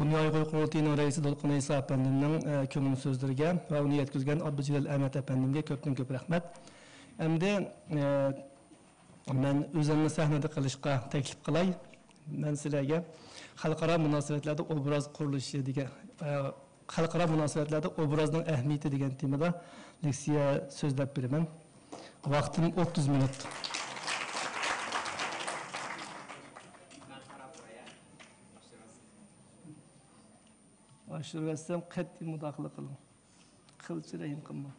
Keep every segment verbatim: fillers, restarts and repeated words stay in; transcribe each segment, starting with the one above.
دۇنيا ئۇيغۇر قۇرۇلتىيىنىڭ رەئىسى دولقۇن ئەيسا ئەپەندىمنىڭ، ئە، كۆڭۈل سۆزلىرىگە ۋە ئۇنى يەتكۈزگەن ئابدۇجېلىل ئەمەت ئەپەندىمگە كۆپتىن كۆپ رەھمەت. ئەمدى، ئە، مەن ئۆزۈمنى سەھنىدە قىلىشقا تەكلىپ قىلاي. مەن سىلەرگە خەلقئارا مۇناسىۋەتلەردە ئوبراز قۇرۇلۇشى دېگەن، ئە، خەلقئارا مۇناسىۋەتلەردە ئوبرازنىڭ ئەھمىيىتى دېگەن تېمىدا لېكسىيە سۆزلەپ بېرىمەن. ۋاقتىم ئوتتۇز مىنۇت. ئاشۇرۇۋەتسەم قەتئىي مۇداخىلە قىلىڭ. قىلچە رەھىم قىلماڭ.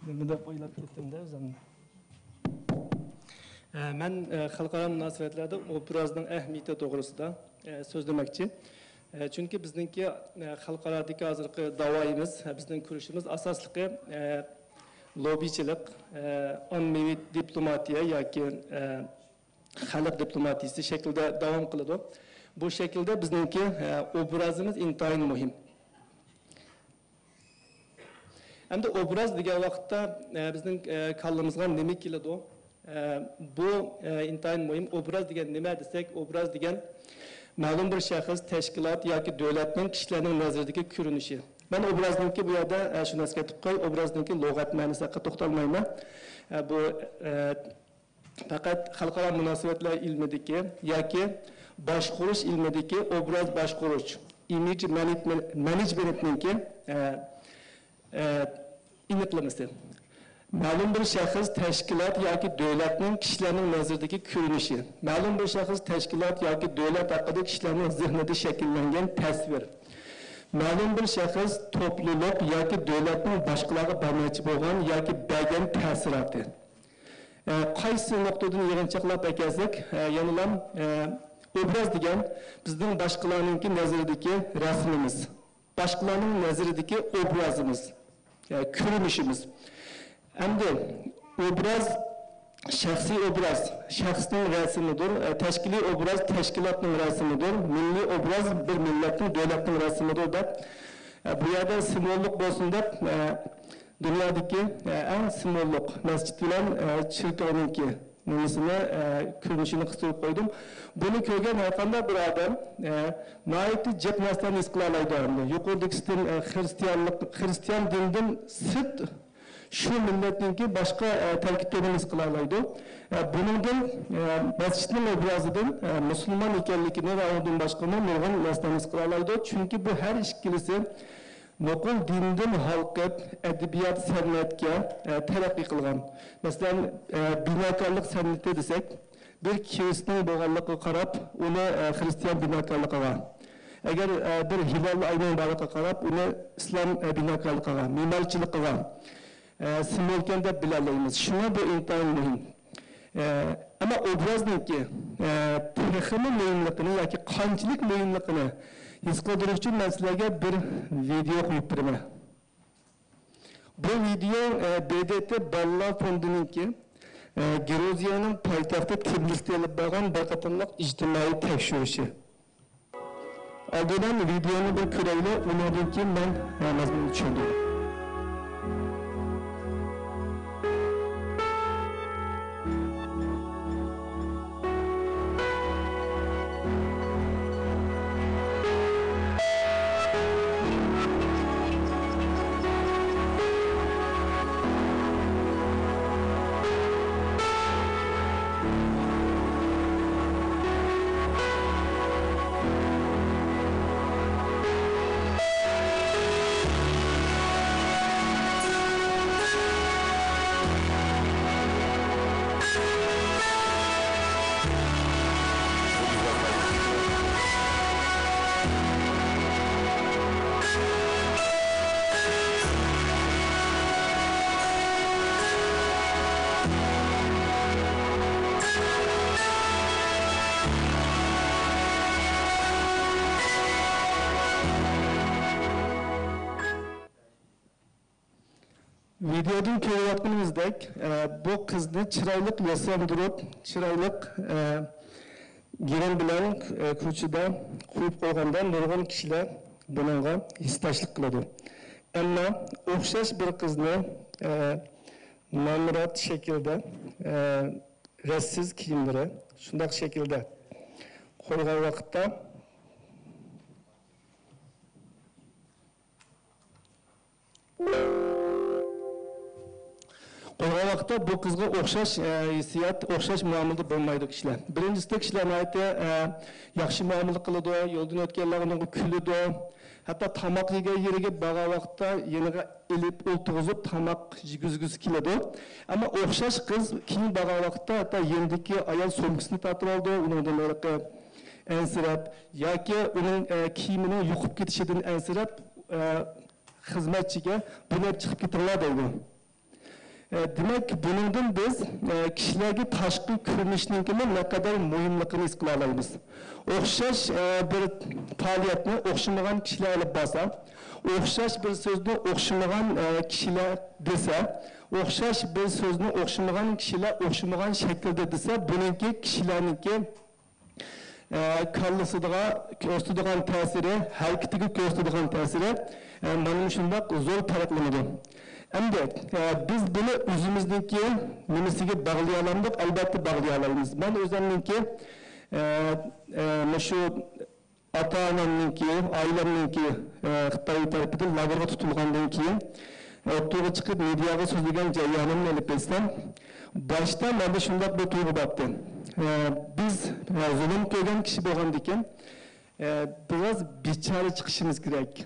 نېمە دەپ ئويلاپ كەتتىم-دە ئۆزۈمنى. ئە، مەن، ئە، خەلقئارا مۇناسىۋەتلەردە ئوبرازنىڭ ئەھمىيىتى توغرىسىدا، ئە، سۆزلىمەكچى. ئە، چۈنكى بىزنىڭكى، ئە، خەلقئارادىكى ھازىرقى داۋايىمىز، ئە، بىزنىڭ كۈرىشىمىز ئاساسلىقى، ئە، لوببىچىلىق، ئە، ئاممىۋى دىپلوماتىيە ياكى، ئە، خەلق دىپلوماتىيىسى شەكلىدە داۋام قىلىدۇ. بۇ شەكىلدە بىزنىڭكى، ئە، ئوبرازىمىز ئىنتايىن مۇھىم. ئەمدى ئوبراز دېگەن ۋاقىتتا، ئە، بىزنىڭ، ئە، كاللىمىزغا نېمە كېلىدۇ؟ ئە، بۇ، ئە، ئىنتايىن مۇھىم. ئوبراز دېگەن نېمە دېسەك، ئوبراز دېگەن مەلۇم بىر شەخس، تەشكىلات ياكى دۆلەتنىڭ كىشىلەرنىڭ نەزىرىدىكى كۆرۈنۈشى. مەن ئوبرازنىڭكى بۇ يەردە، ئە، شۇنى ئەسكەرتىپ قوياي، ئوبرازنىڭكى لۇغەت مەنىسى ھەققىدە توختالمايمەن. ئە، بۇ، ئە، پەقەت خەلقئارا مۇناسىۋەتلەر ئىلمىدىكى ياكى باشقۇرۇش ئىلمىدىكى ئوبراز باشقۇرۇش، ئىمىج مەنېجمېنت، مەنېجمېنتنىڭكى، ئە، ئە، ئېنىقلىمىسى. مەلۇم بىر شەخس، تەشكىلات ياكى دۆلەتنىڭ كىشىلەرنىڭ نەزىرىدىكى كۆرۈنۈشى. مەلۇم بىر شەخس، تەشكىلات ياكى دۆلەت ھەققىدە كىشىلەرنىڭ زېھنىدە شەكىللەنگەن تەسۋىر. مەلۇم بىر شەخس، توپلۇلۇق ياكى دۆلەتنىڭ باشقىلارغا بەرمەكچى بولغان ياكى بەرگەن تەسىراتى. ئە، قايسى نۇقتىدىن يىغىنچاقلاپ ئەكەلسەك، ئە، يەنىلا، ئە، ئوبراز دېگەن بىزنىڭ باشقىلارنىڭكى نەزىرىدىكى رەسىمىمىز، باشقىلارنىڭ نەزىرىدىكى ئوبرازىمىز، ئە، كۆرۈنۈشىمىز. ئەمدى ئوبراز، شەخسىي ئوبراز شەخسنىڭ رەسىمىدۇر، ئە، تەشكىلىي ئوبراز تەشكىلاتنىڭ رەسىمىدۇر، مىللىي ئوبراز بىر مىللەتنىڭ، دۆلەتنىڭ رەسىمىدۇر دەپ، ئە، بۇ يەردە سىمۋوللۇق بولسۇن دەپ، ئە، دۇنيادىكى، ئە، ئەڭ سىمۋوللۇق مەسچىت بىلەن، ئە، چېركاۋنىڭكى نېمىسىنى، ئە، كۆرۈنۈشىنى قىستۇرۇپ قويدۇم. بۇنى كۆرگەن ھەرقانداق بىر ئادەم، ئە، ناھايىتى جىق نەرسىلەرنى ھېس قىلالايدۇ. ئەمدى يۇقىرىدىكىسىدىن، ئە، خرىستىيانلىق، خرىستىيان دىنىدىن سىرت شۇ مىللەتنىڭكى باشقا، ئە، تەركىبلىرىنى ھېس قىلالايدۇ. ئە، بۇنىڭدىن، ئە، مەسچىتنىڭ ئوبرازىدىن، ئە، مۇسۇلمان ئىكەنلىكىنى ۋە ئۇنىڭدىن باشقىمۇ نۇرغۇن نەرسىلەرنى ھېس قىلالايدۇ. چۈنكى بۇ ھەر ئىككىلىسى نوقۇل دىندىن ھالقىپ، ئەدەبىيات، سەنئەتكە، ئە، تەرەققىي قىلغان. مەسىلەن، ئە، بىناكارلىق سەنئىتى دېسەك، بىر كىرىستنىڭ بولغانلىقىغا قاراپ، ئۇنى، ئە، خرىستىيان بىناكارلىقىغا، ئەگەر، ئە، بىر ھىلال ئاينىڭ بارلىقىغا قاراپ، ئۇنى ئىسلام، ئە، بىناكارلىقىغا، مېمارچىلىقىغا، ئە، سىمۋولكەن دەپ بىلەلەيمىز. شۇڭا بۇ ئىنتايىن مۇھىم. ئە، ئەمما ئوبرازنىڭكى، ئە، تېخىمۇ مۇھىملىقىنى ياكى قانچىلىك مۇھىملىقىنى ھېس قىلدۇرۇش ئۈچۈن مەن سىلەرگە بىر ۋىدېئو قويۇپ بېرىمەن. بۇ ۋىدېئو، ئە، ب د ت بالىلار فوندىنىڭكى، ئە، گرۇزىيەنىڭ پايتەختى تبىلىسىدا ئېلىپ بارغان بىر قېتىملىق ئىجتىمائىي تەكشۈرۈشى. ئالدى بىلەن ۋىدېئونى بىر كۆرەيلى، ئۇنىڭدىن كېيىن مەن، ئە، مەزمۇننى چۈشەندۈرىمەن. ۋىدېئودىن كۆرۈۋاتقىنىمىزدەك، ئە، بۇ قىزنى چىرايلىق ياساندۇرۇپ، چىرايلىق، ئە، گىرىم بىلەن، ئە، كوچىدا قويۇپ قويغاندا نۇرغۇن كىشىلەر بۇنىڭغا ھېسداشلىق قىلىدۇ. ئەمما ئوخشاش بىر قىزنى، ئە، نامرات شەكىلدە، ئە، رەتسىز كىيىملىرى شۇنداق شەكىلدە قويغان ۋاقىتتا، قويغان ۋاقىتتا بۇ قىزغا ئوخشاش، ئە، ھېسسىيات، ئوخشاش مۇئامىلىدە بولمايدۇ كىشىلەر. بىرىنچىسىدە، كىشىلەر ناھايىتى، ئە، ياخشى مۇئامىلە قىلىدۇ، يولدىن ئۆتكەنلەر ئۇنىڭغا كۈلىدۇ. ھەتتا تاماق يېگەن يېرىگە بارغان ۋاقىتتا يېنىغا ئېلىپ ئولتۇرغۇزۇپ تاماق يېگۈزگۈسى كېلىدۇ. ئەمما ئوخشاش قىز كېيىن بارغان ۋاقىتتا ھەتتا يېنىدىكى ئايال سومكىسىنى تارتىۋالىدۇ، ئۇنىڭدىن ھېلىقى ئەنسىرەپ ياكى ئۇنىڭ، ئە، كىيىمىنىڭ يۇقۇپ كېتىشىدىن ئەنسىرەپ، ئە، خىزمەتچىگە، بۇنى ئېلىپ چىقىپ كېتىڭلار دەيدۇ. ئە، دېمەك، بۇنىڭدىن بىز، ئە، كىشىلەرگە تاشقى كۆرۈنۈشنىڭكىمۇ نەقەدەر مۇھىملىقىنى ھېس قىلالايمىز. ئوخشاش، ئە، بىر پائالىيەتنى ئوخشىمىغان كىشىلەر ئېلىپ بارسا، ئوخشاش بىر سۆزنى ئوخشىمىغان، ئە، كىشىلەر دېسە، ئوخشاش بىر سۆزنى ئوخشىمىغان كىشىلەر ئوخشىمىغان شەكىلدە دېسە، بۇنىڭكى كىشىلەرنىڭكى ئە، كاللىسىغا كۆرسىتىدىغان تەسىرى، ھەرىكىتىگە كۆرسىتىدىغان تەسىرى، ئە، مانا مۇشۇنداق زور پەرقلىنىدۇ. ئەمدى، ئە، بىز بۇنى ئۆزىمىزنىڭكى نېمىسىگە باغلىيالامدۇق؟ ئەلبەتتە باغلىيالايمىز. مەن ئۆزۈمنىڭكى، ئە، ئە، مۇشۇ ئاتا-ئانامنىڭكى، ئائىلەمنىڭكى، ئە، خىتاي تەرىپىدىن لاگېرغا تۇتۇلغاندىن كېيىن، ئوتتۇرىغا چىقىپ مېدىياغا سۆزلىگەن جەريانىمنى ئېلىپ ئېيتسام، باشتا مەندە شۇنداق بىر تۇيغۇ بارتتى. ئە، بىز، ئە، زۇلۇم كۆرگەن كىشى بولغاندىكىن، ئە، بىراز بىچارە چىقىشىمىز كېرەك.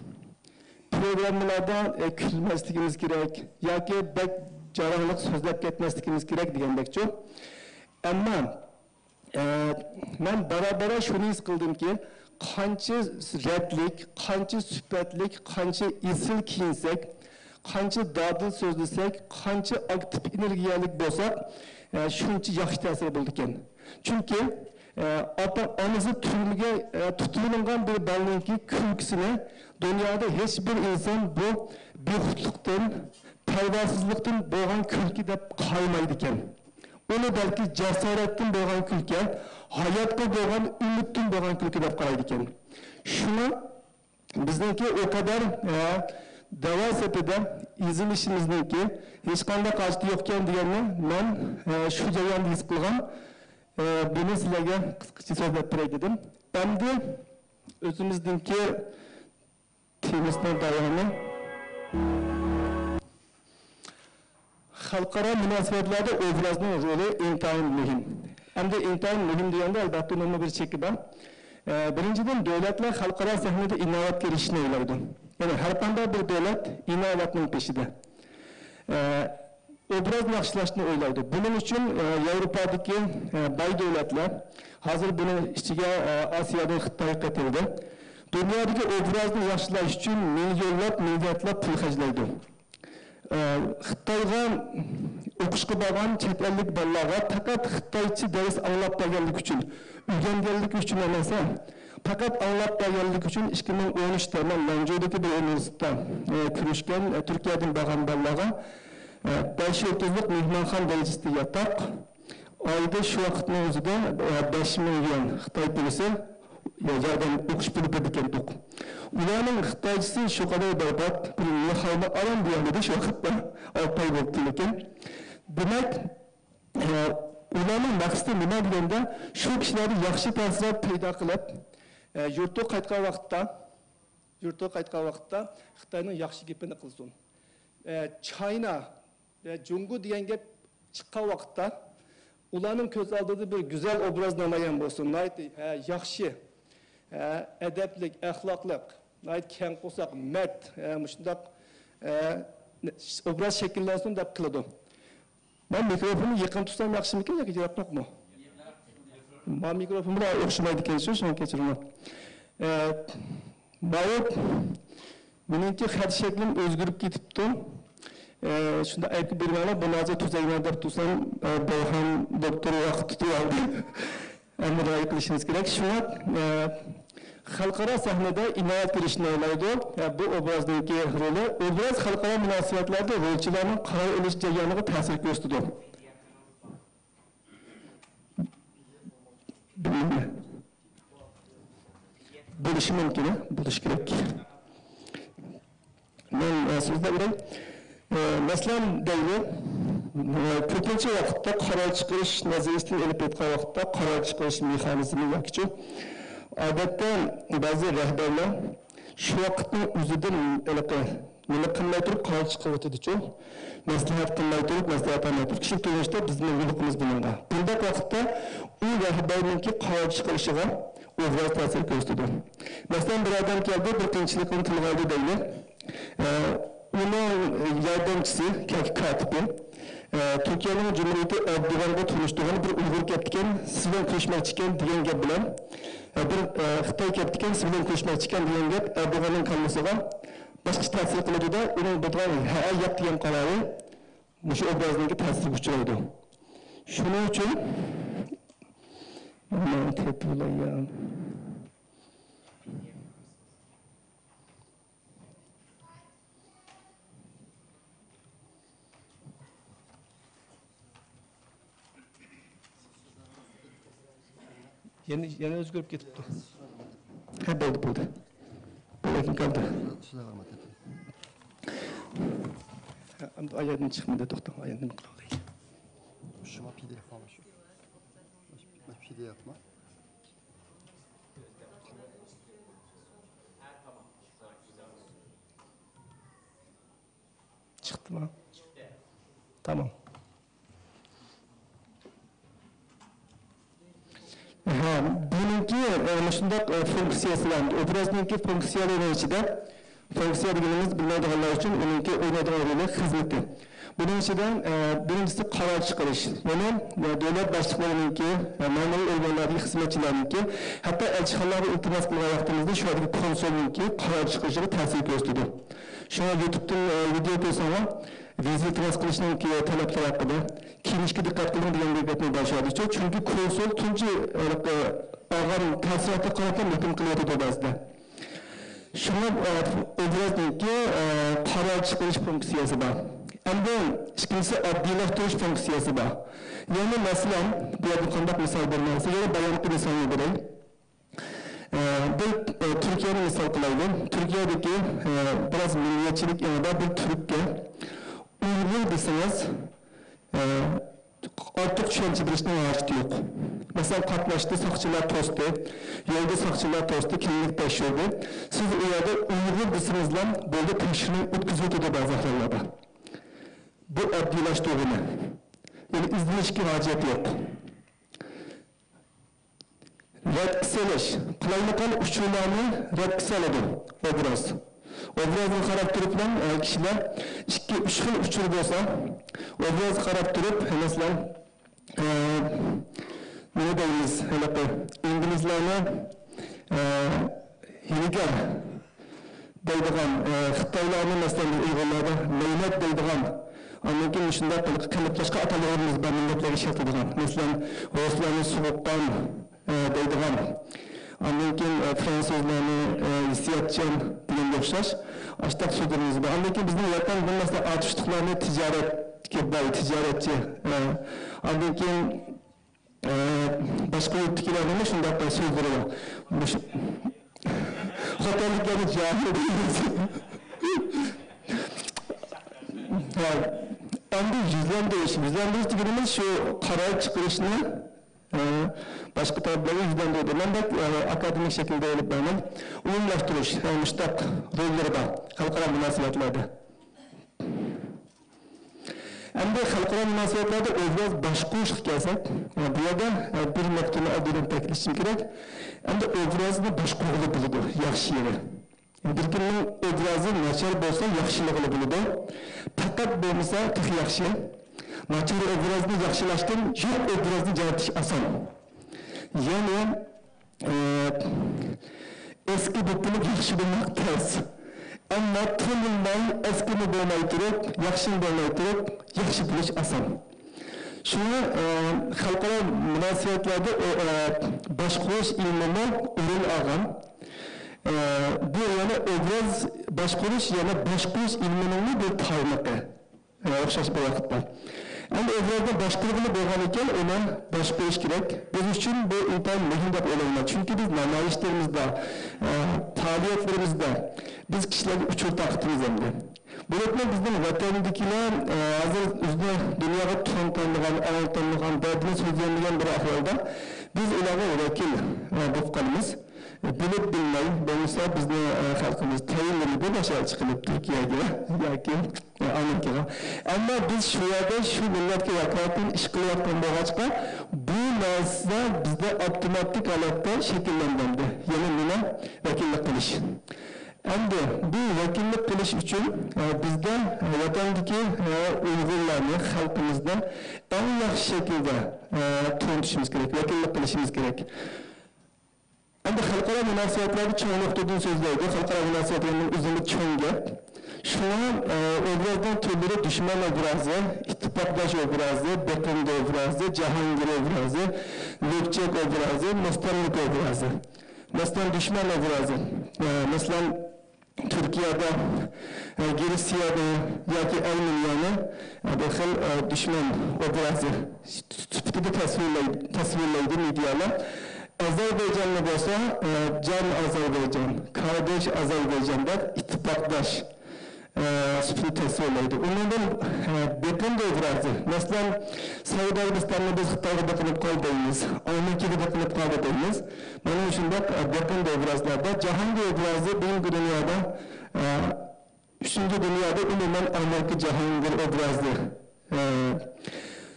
پروگراممىلاردا، ئە، كۈلمەسلىكىمىز كېرەك ياكى بەك جاراڭلىق سۆزلەپ كەتمەسلىكىمىز كېرەك دېگەندەكچۇ. ئەمما ئە، مەن بارا-بارا شۇنى ھېس قىلدىمكى، قانچە رەتلىك، قانچە سۈپەتلىك، قانچە ئېسىل كىيىنسەك، قانچە دادىل سۆزلىسەك، قانچە ئاكتىپ ئېنېرگىيەلىك بولساق، ئە، شۇنچە ياخشى تەسىر بولىدىكەن. چۈنكى، ئە، ئاتا-ئانىسى تۈرمىگە، ئە، تۇتۇۋېلىنغان بىر بالىنىڭكى كۈلكىسىنى دۇنيادا ھېچ بىر ئىنسان بۇ بىخۇدلۇقتىن، پەرۋاسىزلىقتىن بولغان كۈلكە دەپ قارىمايدىكەن. ئۇنى بەلكى جاسارەتتىن بولغان كۈلكە، ھاياتقا بولغان ئۈمىدتىن بولغان كۈلكە دەپ قارايدىكەن. شۇڭا بىزنىڭكى ئۇ قەدەر، ئە، دەۋا سېپىدە ئېزىلىشىمىزنىڭكى ھېچقانداق ھاجىتى يوقكەن دېگەننى مەن، ئە، شۇ جەرياندا ھېس قىلغان، ئە، بۇنى سىلەرگە قىسقىچە سۆزلەپ بېرەي دېدىم. ئەمدى ئۆزىمىزنىڭكى تېمىسىنىڭ داۋامى. خەلقئارا مۇناسىۋەتلەردە ئوبرازنىڭ رولى ئىنتايىن مۇھىم. ئەمدى ئىنتايىن مۇھىم دېگەندە، ئەلبەتتە، ئۇنىڭمۇ بىر چېكى بار. ئە، بىرىنچىدىن، دۆلەتلەر خەلقئارا سەھنىدە ئىناۋەتكە ئېرىشىشنى ئويلايدۇ. يەنى ھەر قانداق بىر دۆلەت ئىناۋەتنىڭ پېشىدە. ئە، ئوبرازنى ياخشىلاشنى ئويلايدۇ. بۇنىڭ ئۈچۈن، ئە، ياۋروپادىكى، ئە، باي دۆلەتلەر، ھازىر بۇنىڭ ئىچىگە، ئە، ئاسىيادىن خىتاي قېتىلدى، دۇنيادىكى ئوبرازنى ياخشىلاش ئۈچۈن مىليونلاپ، مىلياردلاپ پۇل خەجلەيدۇ. ئە، خىتايغا ئوقۇشقا بارغان چەت ئەللىك بالىلارغا پەقەت خىتايچە دەرس ئاڭلاپ بەرگەنلىكى ئۈچۈن، ئۆگەنگەنلىكى ئۈچۈن ئەمەس، ھە، پەقەت ئاڭلاپ بەرگەنلىكى ئۈچۈن ئىككى مىڭ ئون ئۈچتە مەن لەنجۇدىكى بىر ئۇنىۋېرسىتېتتا، ئە، كۆرۈشكەن، ئە، تۈركىيەدىن بارغان بالىلارغا، ئە، بەش يۇلتۇزلۇق مېھمانخانا دەرىجىسىدە ياتاق، ئايدا شۇ ۋاقىتنىڭ ئۆزىدە، ئە، بەش مىڭ يۈەن خىتاي پۇلىسى ياردەم ئوقۇش پۇلى بېرىدىكەنتۇق. ئۇلارنىڭ خىتايچىسى شۇ قەدەر بەربات، بىر نېخايمۇ ئارام دېيەلمىدى شۇ ۋاقىتتا، ئالتە ئاي بولۇپتۇ لېكىن. دېمەك، ئە، ئۇلارنىڭ مەقسىتى نېمە دېگەندە، شۇ كىشىلەردە ياخشى تەسىرات پەيدا قىلىپ، ئە، يۇرتىغا قايتقان ۋاقىتتا، يۇرتىغا قايتقان ۋاقىتتا خىتاينىڭ ياخشى گېپىنى قىلسۇن. ئە، چاينا ۋە جۇڭگو دېگەن گەپ چىققان ۋاقىتتا، ئۇلارنىڭ كۆز ئالدىدا بىر گۈزەل ئوبراز نامايان بولسۇن. ناھايىتى، ھە، ياخشى، ھە، ئەدەپلىك، ئەخلاقلىق، ناھايىتى كەڭ قورساق، مەرد، ھە، مۇشۇنداق، ھە، ئوبراز شەكىللەنسۇن دەپ قىلىدۇ. مەن مىكروفوننى يېقىن تۇتسام ياخشىمىكىن ياكى يىراقراقمۇ؟ ما مىكروفون بىلەن ئوخشىمايدىكەن شۇ، شۇڭا كەچۈرۈڭلار. ئە، ماۋۇ مېنىڭكى خەت شەكلىم ئۆزگىرىپ كېتىپتۇ. ئە، شۇنداق ئەيىبكە بېرىمەڭلار، بۇنى ھازىر تۈزەيمەن دەپ تۇرسام، ئە، بەيھان دوكتور ۋاقىت تۇتۇۋالدى. ئەمدى رىئايە قىلىشىمىز كېرەك. شۇڭا، ئە، خەلقئارا سەھنىدە ئىناۋەت بېرىشنى ئويلايدۇ. بۇ ئوبرازنىڭكى رولى، ئوبراز خەلقئارا مۇناسىۋەتلەردە رولچىلارنىڭ قارار ئېلىش جەريانىغا تەسىر كۆرسىتىدۇ. بىلمەيمەن. بولۇشى مۇمكىن، بولۇشى كېرەك. مەن، ئە، سۆزلەپ بېرەي. ئە، مەسىلەن، دەيلى، ئە، كۆپىنچە ۋاقىتتا قارار چىقىرىش نەزەرىيىسىدىن ئېلىپ ئېيتقان ۋاقىتتا قارار چىقىرىش مېخانىزمى ياكىچۇ، ئادەتتە بەزى رەھبەرلەر شۇ ۋاقىتنىڭ ئۆزىدە ھېلىقى نېمە قىلماي تۇرۇپ قارار چىقىرىۋېتىدىچۇ، مەسلىھەت قىلماي تۇرۇپ، مەسلىھەت ئالماي تۇرۇپ، كىشىلىك تۇرمۇشتا بىزنىڭ يولۇقىمىز بۇنىڭغا. بۇنداق ۋاقىتتا ئۇ رەھبەرنىڭكى قارار چىقىرىشىغا ئوبراز تەسىر كۆرسىتىدۇ. مەسىلەن، بىر ئادەم كەلدى، بىر قىيىنچىلىقنى تىلغا ئالدى دەيلى. ئە، ئۇنىڭ ياردەمچىسى، كاتىپى، ئە، تۈركىيەنىڭ جۇمھۇرىيىتى ئەردوغانغا تونۇشتۇرغان بىر ئۇيغۇر كەپتىكەن، سىز بىلەن كۆرۈشمەكچىكەن دېگەن گەپ بىلەن، ئە، بىر، ئە، خىتاي كەپتىكەن، سىز بىلەن كۆرۈشمەكچىكەن دېگەن گەپ ئەردوغاننىڭ كاللىسىغا باشقىچە تەسىر قىلىدۇ-دە، ئۇنىڭ بۇنىڭغا ھە، ياق دېگەن قارارى مۇشۇ ئوبرازنىڭكى تەسىرىگە ئۇچرايدۇ. شۇنىڭ ئۈچۈن مانا تېپىۋالاي يا. يەنە، يەنە ئۆزگىرىپ كېتىپتۇ. ھە، بولدى، بولدى. بولدى، قالدى. ھە، ئەمدى ئايەتتىن چىقمىدى، توختاڭ، ئايەتنى نېمە قىلالاي؟ شۇما پىدىئېف مانا شۇ. پىدىئېف ما؟ چىقتىمۇ؟ تامام. ھە، بۇنىڭكى، ئە، مۇشۇنداق، ئە، فۇنكسىيەسى بار. ئوبرازنىڭكى فۇنكسىيەلىرىنىڭ ئىچىدە، فۇنكسىيە دېگىنىمىز بىلمەيدىغانلار ئۈچۈن ئۇنىڭكى ئوينايدىغان رولى خىزمىتى. بۇنىڭ ئىچىدە، ئە، بىرىنچىسى قارار چىقىرىش، يەنى، ئە، دۆلەت باشلىقلىرىنىڭكى، ئە، مەمۇرىي ئورگانلاردىكى خىزمەتچىلەرنىڭكى، ھەتتا ئەلچىخانىلارغا ئىلتىماس قىلغان ۋاقتىمىزدا شۇ يەردىكى كونسۇلنىڭكى قارار چىقىرىشىغا تەسىر كۆرسىتىدۇ. شۇڭا يۇتۇبتىن، ئە، ۋىدېئو كۆرسەڭلار، ۋىزا ئىلتىماس قىلىشنىڭكى تەلەپلىرى ھەققىدە، كىيىنىشكە دىققەت قىلىڭ دېگەن بىر گەپنى باشلايدۇ. چۈنكى كونسۇل تۇنجى، ئە، ئالغان تەسىراتقا قاراپلا ھۆكۈم قىلىۋېتىدۇ بەزىدە. شۇڭا، ئە، ئوبرازنىڭكى، ئە، قارار چىقىرىش فۇنكسىيەسى بار. ئەمدى ئىككىنچىسى ئاددىيلاشتۇرۇش فۇنكسىيەسى بار. يەنى مەسىلەن، بۇ يەردە قانداق مىسال بەرمەي، يەنە بايامقى مىسالنى بېرەي. ئە، بىر، ئە، تۈركىيەنى مىسال قىلايلى. تۈركىيەدىكى، ئە، بىراز مىللىيەتچىلىك ئېڭىدا بىر تۈرككە ئۇيغۇر دېسىڭىز، ئە، ئارتۇق چۈشەنچە بېرىشنىڭ ھاجىتى يوق. مەسىلەن، قاتناشتى، ساقچىلار توستى، يولدا ساقچىلار توستى، كىملىك تەكشۈردى. سىز ئۇ يەردە ئۇيغۇر دېسىڭىزلا بولدى، تەكشۈرۈۋ ئۆتكۈزۈۋېتىدۇ بەزى ئەھۋاللاردا. بۇ ئاددىيلاشتۇرغىنى. يەنى ئىزدىنىشكە ھاجەت يوق. رەتكە سېلىش. قالايمىقان ئۇچۇرلارنى رەتكە سالىدۇ ئوبراز. ئوبرازغا قاراپ تۇرۇپلا، ئە، كىشىلەر ئىككى، ئۈچ خىل ئۇچۇر بولسا، ئوبرازغا قاراپ تۇرۇپ، مەسىلەن، ئە، نېمە دەيمىز، ھېلىقى ئىنگلىزلارنى، ئە، ھىيلىگەر دەيدىغان، ئە، خىتايلارنى، مەسىلەن، ئۇيغۇرلاردا لەينەت دەيدىغان، ئاندىن كېيىن مۇشۇنداق قىلىپ قېلىپلاشقان ئاتالغۇلىرىمىز بار، مىللەتلەرگە ئىشلىتىدىغان. مەسىلەن، رۇسلارنى سوغۇققان، ئە، دەيدىغان. ئاندىن كېيىن، ئە، فرانسۇزلارنى، ئە، ھېسسىياتچان دېگەنگە ئوخشاش ئاشۇنداق سۆزلىرىمىز بار. ئاندىن كېيىن بىزنىڭ ۋەتەن بىلمەسلەر ئاتۇشلۇقلارنى تىجارەتكە باي، تىجارەتچى. ئە، ئاندىن كېيىن ئە، باشقا يۇرتتىكىلەرنىڭمۇ شۇنداق سۆزلىرى بار. مۇشۇ خوتەنلىكلەرنى جاھىل دەيمىز. ھە، ئەمدى يۈزلەندۈرۈش. يۈزلەندۈرۈش دېگىنىمىز شۇ قارار چىقىرىشنى، ئە، باشقا تەرەپلەرگە يۈزلەندۈرىدۇ. مەن بەك، ئە، ئاكادېمىك شەكىلدە ئېلىپ بارىمەن. ئومۇملاشتۇرۇش، ھە، مۇشۇنداق روللىرى بار خەلقئارا مۇناسىۋەتلەردە. ئەمدى خەلقئارا مۇناسىۋەتلەردە ئوبراز باشقۇرۇشقا كەلسەك، بۇ يەردە بىر نۇقتىنى ئايرىم تەكىتلىشىم كېرەك. ئەمدى ئوبرازنى باشقۇرغىلى بولىدۇ، ياخشى يېرى. بىر كىمنىڭ ئوبرازى ناچار بولسا، ياخشىلىغىلى بولىدۇ. پەقەت بولمىسا تېخى ياخشى. ناچار ئوبرازنى ياخشىلاشتىن يوق ئوبرازنى يارىتىش ئاسان. يەنى ئە، ئەسكى بولۇپ ياخشى بولماق تەس. ئەمما تولىمۇ ئەسكىمۇ بولماي تۇرۇپ، ياخشىمۇ بولماي تۇرۇپ، ياخشى بولۇش ئاسان. شۇڭا، ئە، خەلقئارا مۇناسىۋەتلەردە، ئە، باشقۇرۇش ئىلمىمۇ ئورۇن ئالغان. ئوبراز باشقۇرۇش يەنە باشقۇرۇش ئىلمىنىڭمۇ بىر تارمىقى. ئە، ئوخشاش بىر ۋاقىتتا. ئەمدى ئوبرازنى باشقۇرغىلى بولغان ئىكەن، ئۇنى باشقۇرۇش كېرەك. بىز ئۈچۈن بۇ ئىنتايىن مۇھىم دەپ ئويلايمەن. چۈنكى بىز نامايىشلىرىمىزدا، ئە، پائالىيەتلىرىمىزدە بىز كىشىلەرگە ئۇچۇر تارقىتىمىز ئەمدى. بولۇپمۇ بىزنىڭ ۋەتەندىكىلەر، ئە، ھازىر ئۆزىنى دۇنياغا تونۇتالمىغان، ئاڭلىتالمىغان، دەردىنى سۆزلىيەلمىگەن بىر ئەھۋالدا بىز ئۇلارغا ۋەكىل، ئە، بولۇپ قالىمىز. بىلىپ بىلمەي، بولمىسا بىزنى، ئە، خەلقىمىز تەيىنلىمىدى باشقا ئىش قىلىپ تۈركىيەگە ياكى، ئە، ئامېرىكىغا. ئەمما بىز شۇ يەردە شۇ مىللەتكە ۋاكالىتەن ئىش قىلىۋاتقان بولغاچقا، بۇ نەرسە بىزدە ئاپتوماتىك ھالەتتە شەكىللەندۈردى. يەنى نېمە؟ ۋەكىللىك قىلىش. ئەمدى بۇ ۋەكىللىك قىلىش ئۈچۈن، ئە، بىزدە، ئە، ۋەتەندىكى، ئە، ئۇيغۇرلارنى، خەلقىمىزنى ئەڭ ياخشى شەكىلدە، ئە، تونۇتۇشىمىز كېرەك، ۋەكىللىك قىلىشىمىز كېرەك. ئەمدى خەلقئارا مۇناسىۋەتلەردە چوڭ نۇقتىدىن سۆزلەيدۇ. خەلقئارا مۇناسىۋەتلەرنىڭ ئۆزىمۇ چوڭ گەپ. شۇڭا، ئە، ئوبرازنىڭ تۈرلىرى دۈشمەن ئوبرازى، ئىتتىپاقداش ئوبرازى، بېقىندى ئوبرازى، جاھانگىر ئوبرازى، لۆپچەك ئوبرازى، مۇستەملىكە ئوبرازى. مەسىلەن، دۈشمەن ئوبرازى. ئە، مەسىلەن، تۈركىيەدە، ئە، گرېتسىيەدە ياكى ئەرمېنىيەنى، ئە، بىر خىل، ئە، دۈشمەن ئوبرازى سۈپىتىدە تەسۋىرلەيدۇ، تەسۋىرلەيدۇ مېدىيالار. ئەزەربەيجاننى بولسا، ئە، جان ئازەربەيجان، كارداش ئازەربەيجان دەپ ئىتتىپاقداش، ئە، سۈپىتىدە تەسۋىرلەيدۇ. ئۇنىڭدىن، ئە، بېقىندى ئوبرازى. مەسىلەن، سەئۇدى ئەرەبىستاننى بىز خىتايغا بېقىنىپ قالدى دەيمىز، ئامېرىكىغا بېقىنىپ قالدى دەيمىز. مانا مۇشۇنداق، ئە، بېقىندى ئوبرازلاردا جاھانگىر ئوبرازى بۈگۈنكى دۇنيادا، ئە، ئۈچىنچى دۇنيادا ئومۇمەن ئامېرىكا جاھانگىر ئوبرازى، ئە،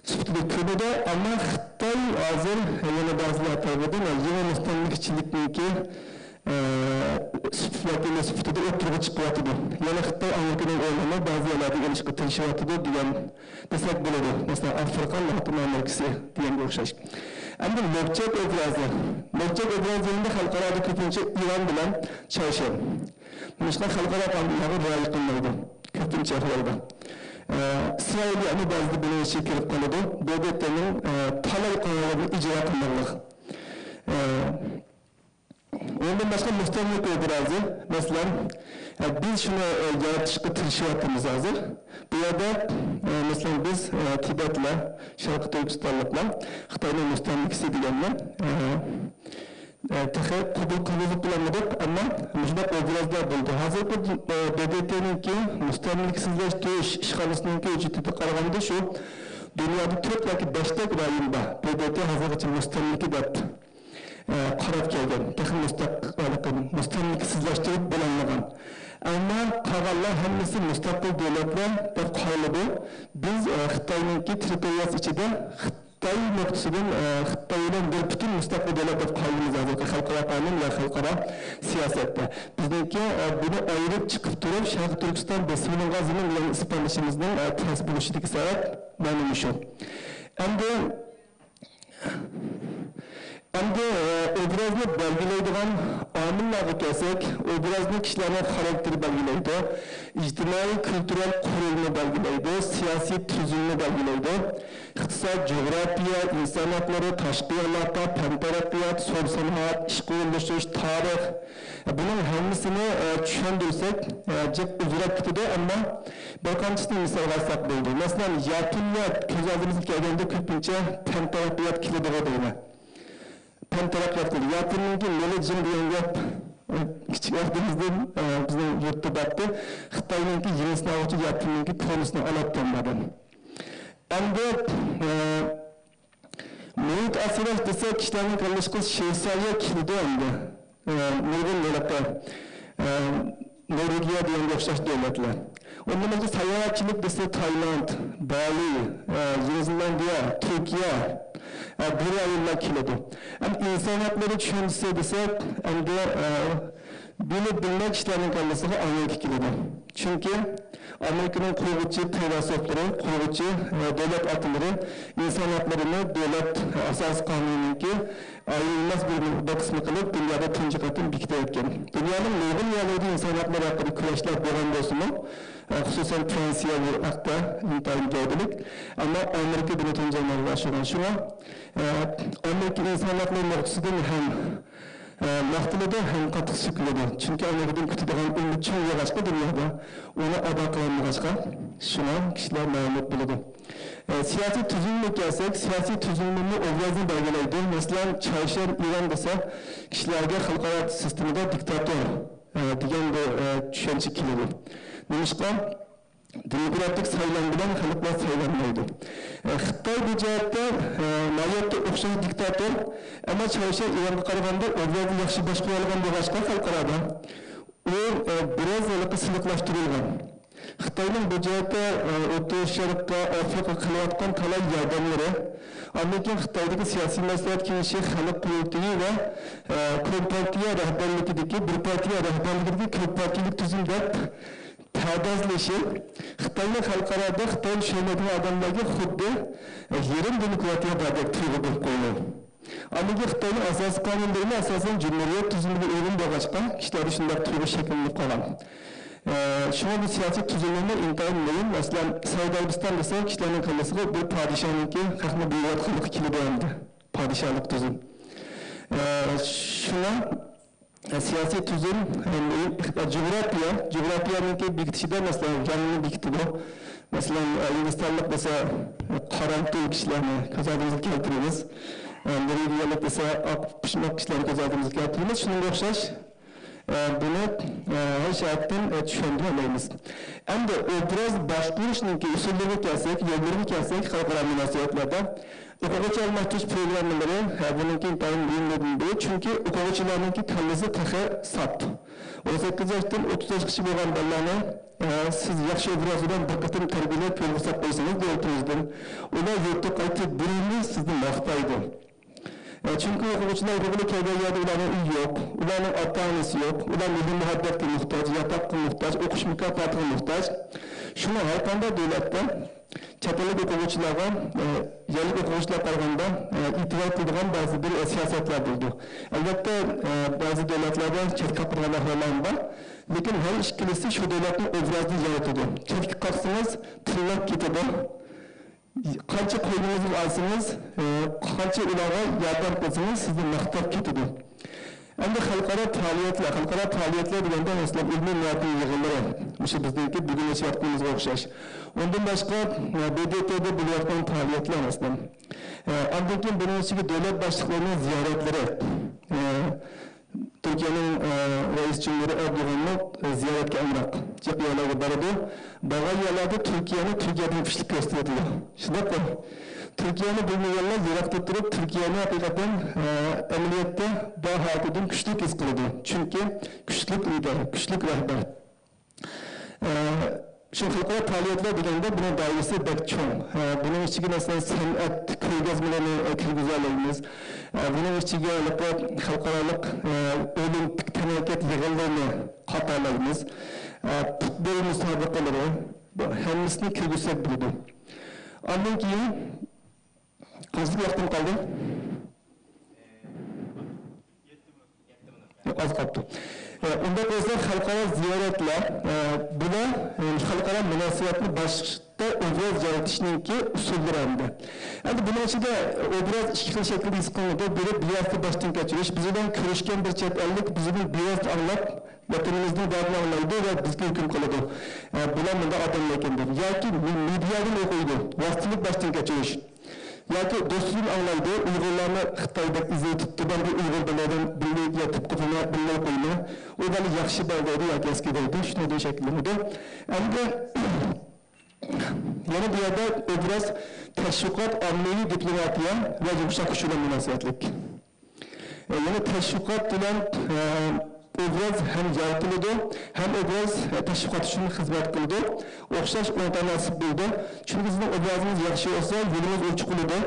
سۈپىتىدە كۆرۈنىدۇ. ئەمما خىتاي ھازىر يەنە بەزىلەر تەرىپىدىن يېڭى مۇستەملىكىچىلىكنىڭكى، ئە، سۈپىتىدە ئوتتۇرىغا چىقىۋاتىدۇ. يەنە خىتاي ئامېرىكىنىڭ ئورنىنى بەزى يەرلەردە ئېلىشقا تىرىشىۋاتىدۇ دېگەن دېسەك بولىدۇ. مەسىلەن، ئافرىقا، لاتىن ئامېرىكىسى دېگەنگە ئوخشاش. ئەمدى لۆپچەك ئوبرازى. لۆپچەك ئوبرازى ئەمدى خەلقئارادا كۆپىنچە ئىران بىلەن چاۋشيەن. بۇنىڭ ئۈچۈن خەلقئارا قانۇنلارغا رىئايە قىلمايدۇ. كۆپىنچە ئەھۋالدا. ئە، ئىسرائىلىيەمۇ بەزىدە بۇنىڭ ئىچىگە كىرىپ قالىدۇ. بۇ بىتتىنىڭ، ئە، تالاي قانۇنلىرىنى ئىجرا قىلماقلىق. ئە، ئۇنىڭدىن باشقا مۇستەملىكە ئوبرازى، مەسىلەن، ئە، بىز شۇنى، ئە، يارىتىشقا تىرىشىۋاتىمىز ھازىر. بۇ يەردە، ئە، مەسىلەن، بىز، ئە، تىبەتلەر، شەرقىي تۈركىستانلىقلار خىتاينىڭ مۇستەملىكىسى دېگەننى، ئە، ئە، تېخى قوبۇل قىلغۇزۇپ بولالمىدۇق، ئەمما مۇشۇنداق ئوبرازلار بولدى. ھازىرقى، ئە، بې دې تېنىڭكى مۇستەملىكىسىزلەشتۈرۈش ئىشخانىسىنىڭكى ھۆججىتىگە قارىغاندا، شۇ دۇنيادا تۆت ياكى بەشتەك رايون بار، بې دې تې ھازىرغىچە مۇستەملىكە دەپ، ئە، قاراپ كەلگەن، تېخى مۇستەق-، مۇستەملىكىسىزلەشتۈرۈپ بولالمىغان. ئەمما قالغانلار ھەممىسى مۇستەقىل دۆلەتلەر دەپ قارىلىدۇ. بىز، ئە، خىتاينىڭكى تېررىتورىيەسى ئىچىدە خىتاي نۇقتىسىدىن، ئە، خىتاي بىلەن بىر پۈتۈن مۇستەقىل دۆلەت دەپ قارايمىز ھازىرقى خەلقئارا قانۇن ۋە خەلقئارا سىياسەتتە. بىزنىڭكى، ئە، بۇنى ئايرىپ چىقىپ تۇرۇپ، شەرقىي تۈركىستان بېسىۋېلىنغان زېمىن بىلەن ئىسپاتلىشىمىزنىڭ، ئە، تەس بولۇشىدىكى سەۋەب مانا مۇشۇ. ئەمدى، ئەمدى، ئە، ئوبرازنى بەلگىلەيدىغان ئامىللارغا كەلسەك، ئوبرازنى كىشىلەرنىڭ خاراكتېرى بەلگىلەيدۇ، ئىجتىمائىي كۈلتۈرەل قۇرۇلما بەلگىلەيدۇ، سىياسىي تۈزۈلمە بەلگىلەيدۇ. ئىقتىساد، جۇغراپىيە، ئىنسان ھەقلىرى، تاشقى ئالاقە، پەن تەرەققىيات، سودا سانائەت، ئىشقا ئورۇنلىشىش، تارىخ، بۇنىڭ ھەممىسىنى، ئە، چۈشەندۈرسەك، ئە، جىق ئۇزىراپ كېتىدۇ، ئەمما بىر قانچىسىنى مىسالغا ئالساق بولىدۇ. مەسىلەن، ياپونىيە كۆز ئالدىمىزغا كەلگەندە كۆپىنچە پەن تەرەققىيات كېلىدىغۇ دەيمەن. پەن تەرەققىيات قىلدى. ياپوننىڭكى نېلى جىڭ دېگەن گەپ، ئە، كىچىك ۋاقتىمىزدىن، ئە، بىزنىڭ يۇرتتا بارتتى. خىتاينىڭكى يېڭىسىنى ئالغۇچە ياپوننىڭكى كونىسىنى ئالاتتى ئەمدى. ئەمدى، ئە، مۇھىت ئاسراش دېسە، كىشىلەرنىڭ كاللىشىغا شۋېتسارىيە كېلىدۇ ئەمدى. ئە، نۇرغۇن ھېلىقى، ئە، نورۋېگىيە دېگەنگە ئوخشاش دۆلەتلەر. ئۇندىن باشقا ساياھەتچىلىك دېسە، تايلاند، بالى، ئە، يېڭى زېلاندىيە، تۈركىيە، ئە، بۇ رايونلار كېلىدۇ. ئەمدى ئىنسان ھەقلىرى چۈشەنچىسى دېسەك، ئەمدى، ئە، بىلىپ بىلمەي كىشىلەرنىڭ كاللىسىغا ئامېرىكا كېلىدۇ. چۈنكى ئامېرىكىنىڭ قۇرغۇچى پەيلاسوپلىرى، قۇرغۇچى، ئە، دۆلەت ئاتىلىرى ئىنسان ھەقلىرىنى دۆلەت، ئە، ئاساسىي قانۇنىنىڭكى ئايرىلماس بىر، بىر قىسمى قىلىپ، دۇنيادا تۇنجى قېتىم بېكىتىۋەتكەن. دۇنيانىڭ نۇرغۇن يەرلىرىدە ئىنسان ھەقلىرى ھەققىدە كۈرەشلەر بولغان بولسىمۇ، ئە، خۇسۇسەن، فرانسىيە بۇ ھەقتە ئىنتايىن گەۋدىلىك. ئەمما ئامېرىكا بۇنى تۇنجى ئەمەلگە ئاشۇرغان. شۇڭا، ئە، ئامېرىكا ئىنسان ھەقلىرى نۇقتىسىدىن ھەم ئە، ماختىلىدۇ ھەم قاتتىق سۆكۈلىدۇ. چۈنكى ئامېرىكىدىن كۈتىدىغان ئۈمىد چوڭ بولغاچقا دۇنيادا، ئۇنى ئادا قىلالمىغاچقا، شۇڭا كىشىلەر مەغلۇپ بولىدۇ. ئە، سىياسىي تۈزۈلمىگە كەلسەك، سىياسىي تۈزۈلمىمۇ ئوبرازنى بەلگىلەيدۇ. مەسىلەن، چاۋشيەن ئىران دېسە، كىشىلەرگە خەلقئارا سىستېمىدا دىكتاتور، ئە، دېگەن بىر، ئە، چۈشەنچە كېلىدۇ. نېمىشقا؟ دېموكراتىك سايلام بىلەن خەلقلەر سايلانمايدۇ. ئە، خىتاي بۇ جەھەتتە، ئە، ناھايىتى ئوخشاش دىكتاتور، ئەمما چاۋشيەن ئىرانغا قارىغاندا ئوبرازنى ياخشى باشقۇرالىغان بولغاچقا خەلقئارادا، ئۇ، ئە، بىراز ھېلىقى سىلىقلاشتۇرۇلغان. خىتاينىڭ بۇ جەھەتتە، ئە، ئوتتۇرا شەرققە، ئافرىقىغا قىلىۋاتقان تالاي ياردەملىرى، ئاندىن كېيىن خىتايدىكى سىياسىي مەسلىھەت كېڭىشى، خەلق قۇرۇلتىيى ۋە، ئە، كومپارتىيە رەھبەرلىكىدىكى، بىر پارتىيە رەھبەرلىكىدىكى كۆپ پارتىيىلىك تۈزۈم دەپ پەردازلىشى خىتاينى خەلقئارادا خىتاينى چۈشەنمەيدىغان ئادەملەرگە خۇددى، ئە، يېرىم دېموكراتىيە باردەك تۇيغۇ بېرىپ قويىدۇ. ئامېرىكا خىتاينىڭ ئاساسىي قانۇنلىرىنى ئاساسەن جۇمھۇرىيەت تۈزۈمىگە ئۇيغۇن بولغاچقا، كىشىلەردە شۇنداق تۇيغۇ شەكىللىنىپ قالغان. ئە، شۇڭا بۇ سىياسىي تۈزۈلمىمۇ ئىنتايىن مۇھىم. مەسىلەن، سەئۇدى ئەرەبىستان دېسە، كىشىلەرنىڭ كاللىسىغا بىر پادىشاھنىڭكى خەقنى بويىۋاتقانلىقى كېلىدۇ ئەمدى. پادىشاھلىق تۈزۈم. ئە، شۇڭا سىياسىي تۈزۈم، ئە، جۇغراپىيە، جۇغراپىيەنىڭكى بېكىتىشىدە، مەسىلەن، رەڭنى بېكىتىدۇ. مەسىلەن، ئە، ھىندىستانلىق دېسە، قارامتۇل كىشىلەرنى كۆز ئالدىمىزغا كەلتۈرىمىز. ئە، نورۋېگىيەلىك دېسە، ئاق پۇشماق كىشىلەرنى كۆز ئالدىمىزغا كەلتۈرىمىز. شۇنىڭغا ئوخشاش، ئە، بۇنى، ئە، ھەر جەھەتتىن، ئە، چۈشەندۈرەلەيمىز. ئەمدى ئوبراز باشقۇرۇشنىڭكى ئۇسۇللىرىغا كەلسەك، يوللىرىغا كەلسەك، خەلقئارا مۇناسىۋەتلەردە ئوقۇغۇچى ئالماشتۇرۇش پروگراممىلىرى، ھە، بۇنىڭكى ئىنتايىن مۇھىم ئورۇندىن بىرى، چۈنكى ئوقۇغۇچىلارنىڭكى كاللىسى تېخى ساپ. ئون سەككىز ياشتىن ئوتتۇز ياشقىچە بولغان بالىلارنى، ئە، سىز ياخشى ئوبراز بىلەن بىر قېتىم تەربىيەلەپ يولغا ساپ قويسىڭىز دۆلىتىمىزدىن، ئۇلار يۇرتقا قايتىپ بىرىنى سىزنى ماختايدۇ. ئە، چۈنكى ئوقۇغۇچىلار ئوقۇغىلى كەلگەن يەردە ئۇلارنىڭ ئۆيى يوق، ئۇلارنىڭ ئاتا-ئانىسى يوق، ئۇلار مېھىر-مۇھەببەتكە موھتاج، ياتاققا موھتاج، ئوقۇش مۇكاپاتىغا موھتاج. شۇڭا ھەر قانداق دۆلەتتە چەت ئەللىك ئوقۇغۇچىلارغا، ئە، يەرلىك ئوقۇغۇچىلارغا قارىغاندا، ئە، ئېتىبار قىلىدىغان بەزى بىر، ئە، سىياسەتلەر بولىدۇ. ئەلۋەتتە، ئە، بەزى دۆلەتلەردە چەتكە قاقىدىغان ئەھۋاللارمۇ بار. لېكىن ھەر ئىككىلىسى شۇ دۆلەتنىڭ ئوبرازىنى يارىتىدۇ. چەتكە قاقسىڭىز، تىللاپ كېتىدۇ. قانچە قوينىڭىزغا ئالسىڭىز، ئە، قانچە ئۇلارغا ياردەم قىلسىڭىز، سىزنى ماختاپ كېتىدۇ. ئەمدى خەلقئارا پائالىيەتلەر، خەلقئارا پائالىيەتلەر دېگەندە، مەسىلەن، ئىلمىي مۇھاكىمە يىغىنلىرى، مۇشۇ بىزنىڭكى بۈگۈن ئېچىۋاتقىنىمىزغا ئوخشاش. ئۇندىن باشقا، ئە، ب د ت دا بولۇۋاتقان پائالىيەتلەر، مەسىلەن. ئە، ئاندىن كېيىن بۇنىڭ ئىچىگە دۆلەت باشلىقلىرىنىڭ زىيارەتلىرى، ئە، تۈركىيەنىڭ، ئە، رەئىس جۇمھۇرى ئەردوغانمۇ، ئە، زىيارەتكە ئامراق جىق يەرلەرگە بارىدۇ. بارغان يەرلەردە تۈركىيەنى تۈركىيەدىن كۈچلۈك كۆرسىتىۋاتىدۇ. شۇنداققۇ؟ تۈركىيەنى بىلمىگەنلەر يىراقتا تۇرۇپ، تۈركىيەنى ھەقىقەتەن، ئە، ئەمەلىيەتتە بار ھالىتىدىن كۈچلۈك ھېس قىلىدۇ. چۈنكى كۈچلۈك لىدېر، كۈچلۈك رەھبەر. ئە، شۇ خەلقئارا پائالىيەتلەر دېگەندە، بۇنىڭ دائىرىسى بەك چوڭ. ئە، بۇنىڭ ئىچىگە، مەسىلەن، سەنئەت كۆرگەزمىلىرىنى، ئە، كىرگۈزەلەيمىز. ئە، بۇنىڭ ئىچىگە ھېلىقى خەلقئارالىق، ئە، ئولىمپىك تەنھەرىكەت يىغىنلىرىنى قاتالەيمىز. ئە، پۇتبول مۇسابىقىلىرى، بۇ ھەممىسىنى كىرگۈزسەك بولىدۇ. ئاندىن كېيىن قانچىلىك ۋاقتىم قالدى؟ ياق، ئاز قاپتۇ. ئە، ئۇنداق بولسا، خەلقئارا زىيارەتلەر، ئە، بۇلار، ئە، خەلقئارا مۇناسىۋەتنى باشتا ئوبراز يارىتىشنىڭكى ئۇسۇللىرى ئەمدى. ئەمدى بۇنىڭ ئىچىدە ئوبراز ئىككى خىل شەكىلدە ھېس قىلىنىدۇ. بىرى بىۋاسىتە باشتىن كەچۈرۈش، بىز بىلەن كۆرۈشكەن بىر چەت ئەللىك بىزدىن بىۋاسىتە ئاڭلاپ، ۋەتىنىمىزنىڭ دەردىنى ئاڭلايدۇ ۋە بىزگە ھۆكۈم قىلىدۇ. ئە، بۇلار مۇنداق ئادەملەر ئىكەن دەپ. ياكى مې-، مېدىيادىن ئوقۇيدۇ، ۋاسىتىلىك باشتىن كەچۈرۈش. ياكى دوستىدىن ئاڭلايدۇ، ئۇيغۇرلارنى خىتاي بەك ئېزىۋېتىپتۇ، بەلكى ئۇيغۇر بالىلار بىلەن بىللە يېتىپ قوپىمەن، بىللە ئوقۇيمەن، ئۇ بالا ياخشى بالا دەيدۇ ياكى ئەسكى دەيدۇ، شۇنىڭدىن شەكىللىنىدۇ. ئەمدى يەنە بۇ يەردە ئوبراز تەشۋىقات، ئاممىۋى دىپلوماتىيە ۋە يۇمشاق كۈچ بىلەن مۇناسىۋەتلىك. ئە، يەنى تەشۋىقات بىلەن، ئە، ئوبراز ھەم يارىتىلىدۇ، ھەم ئوبراز، ئە، تەشۋىقات ئۈچۈن خىزمەت قىلىدۇ. ئوخشاش ئوڭ تاناسىپ بولىدۇ. چۈنكى سىزنىڭ ئوبرازىڭىز ياخشى بولسا، يولىڭىز ئوچۇق بولىدۇ.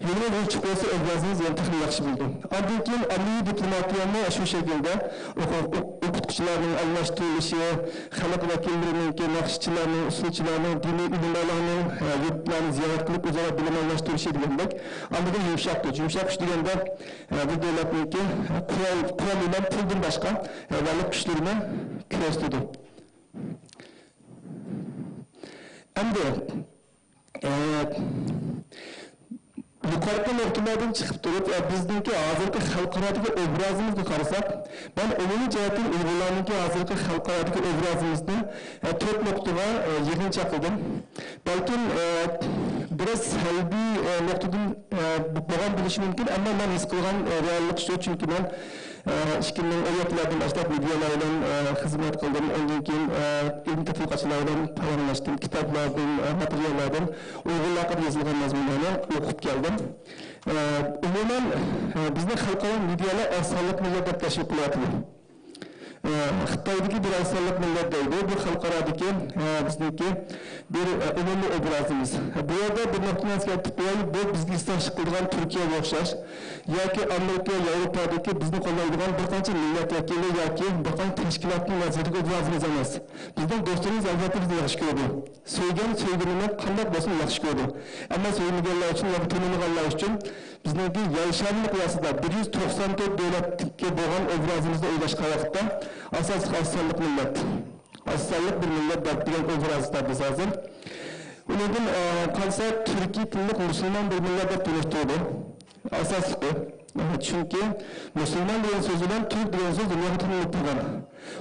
يولىڭىز ئوچۇق بولسا، ئوبرازىڭىز يەنە تېخىمۇ ياخشى بولىدۇ. ئاندىن كېيىن ئاممىۋى دىپلوماتىيەمۇ شۇ شەكىلدە ئوقۇ-، ئوقۇتقۇچىلارنىڭ ئالماشتۇرۇلۇشى، خەلق ۋەكىللىرىنىڭكى، ناخشىچىلارنىڭ، ئۇسسۇلچىلارنىڭ، دىنىي ئۆلىمالارنىڭ، ئە، يۇرتلارنى زىيارەت قىلىپ ئۆزئارا بىلىم ئالماشتۇرۇشى دېگەندەك. ئاندىن كېيىن يۇمشاق كۈچ. يۇمشاق كۈچ دېگەندە، ئە، بۇ دۆلەتنىڭكى، ئە، قورال، قورال بىلەن پۇلدىن باشقا، ئە، بەرلىك كۈچلىرىنى كۆرسىتىدۇ. ئەمدى، ئە، يۇقىرىقى نۇقتىلاردىن چىقىپ تۇرۇپ، ئە، بىزنىڭكى ھازىرقى خەلقئارادىكى ئوبرازىمىزغا قارىساق، مەن ئومۇمىي جەھەتتىن ئۇيغۇرلارنىڭكى ھازىرقى خەلقئارادىكى ئوبرازىمىزنى، ئە، تۆت نۇقتىغا، ئە، يىغىنچاق قىلدىم. بەلكىم، ئە، بىراز سەلبىي، ئە، نۇقتىدىن، ئە، بولغان بولۇشى مۇمكىن، ئەمما مەن ھېس قىلغان، ئە، رېئاللىق شۇ، چۈنكى مەن، ئە، ئىككى مىڭ ئون يەتتىلەردىن باشلاپ مېدىيالار بىلەن، ئە، خىزمەت قىلدىم، ئاندىن كېيىن، ئە، ئىلمىي تەتقىقاتچىلار بىلەن پاراڭلاشتىم، كىتابلاردىن، ئە، ماتېرىياللاردىن ئۇيغۇرلار ھەققىدە يېزىلغان مەزمۇنلارنى ئوقۇپ كەلدىم. ئە، ئومۇمەن، ئە، بىزنى خەلقئارا مېدىيالار ئاز سانلىق مىللەت دەپ تەشۋىق قىلىۋاتىدۇ. ئە، خىتايدىكى بىر ئاز سانلىق مىللەت دەيدۇ، بۇ خەلقئارادىكى، ئە، بىزنىڭكى بىر، ئە، ئومۇمىي ئوبرازىمىز. بۇ يەردە بىر نۇقتىنى ئەسكەرتىپ قويايلى، بۇ بىزگە ھېسداشلىق قىلىدىغان تۈركىيەگە ئوخشاش ياكى ئامېرىكا، ياۋروپادىكى بىزنى قوللايدىغان بىر قانچە مىللەت ۋەكىلى ياكى بىر قانچە تەشكىلاتنىڭ نەزىرىدىكى ئوبرازىمىز ئەمەس. بىزنىڭ دوستلىرىمىز، ئەلۋەتتە، بىزنى ياخشى كۆرىدۇ. سۆيگەن سۆيگىنىنى قانداق بولسىمۇ ياخشى كۆرىدۇ. ئەمما سۆيمىگەنلەر ئۈچۈن ياكى تونۇمىغانلار ئۈچۈن بىزنىڭكى يەر شارىنىڭ مىقياسىدا بىر يۈز توقسان تۆت دۆلەتكە بولغان ئوبرازىمىزنى ئويلاشقان ۋاقىتتا، ئاساسلىق ئاز سانلىق مىللەت، ئاز سانلىق بىر مىللەت دەپ دېگەن ئوبرازدا بىز ھازىر. ئۇنىڭدىن، ئە، قالسا تۈركىي تىللىق مۇسۇلمان بىر مىللەت دەپ تونۇشتۇرىدۇ. ئاساسلىقى، چۈنكى مۇسۇلمان دېگەن سۆز بىلەن تۈرك دېگەن سۆز دۇنياغا تونۇلۇپ تۇرغان.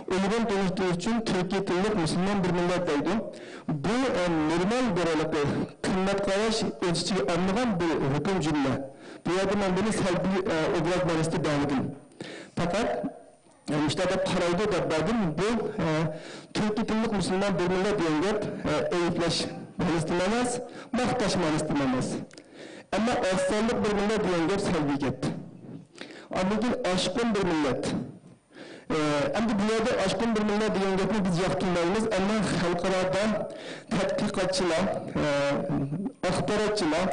ئۇيغۇرنى تونۇشتۇرۇش ئۈچۈن تۈركىي تىللىق مۇسۇلمان بىر مىللەت دەيدۇ. بۇ، ئە، نورمال بىر ھېلىقى قىممەت قاراش ئۆز ئىچىگە ئالمىغان بىر ھۆكۈم جۈملە. بۇ يەردە مەن بۇنى سەلبىي، ئە، ئوبراز مەنىسىدە بەرمىدىم. پەقەت، ئە، مۇشۇنداق دەپ قارايدۇ دەپ بەردىم. بۇ، ئە، تۈركىي تىللىق مۇسۇلمان بىر مىللەت دېگەن گەپ، ئە، ئەيىبلەش مەنىسىدىمۇ ئەمەس، ماختاش مەنىسىدىمۇ ئەمەس. ئەمما ئاز سانلىق بىر مىللەت دېگەن گەپ سەلبىي گەپ. ئاندىن كېيىن ئاشقۇن بىر مىللەت. ئە، ئەمدى بۇ يەردە ئاشقۇن بىر مىللەت دېگەن گەپنى بىز ياقتۇرمايمىز، ئەمما خەلقئارادا تەتقىقاتچىلار، ئە، ئاخباراتچىلار،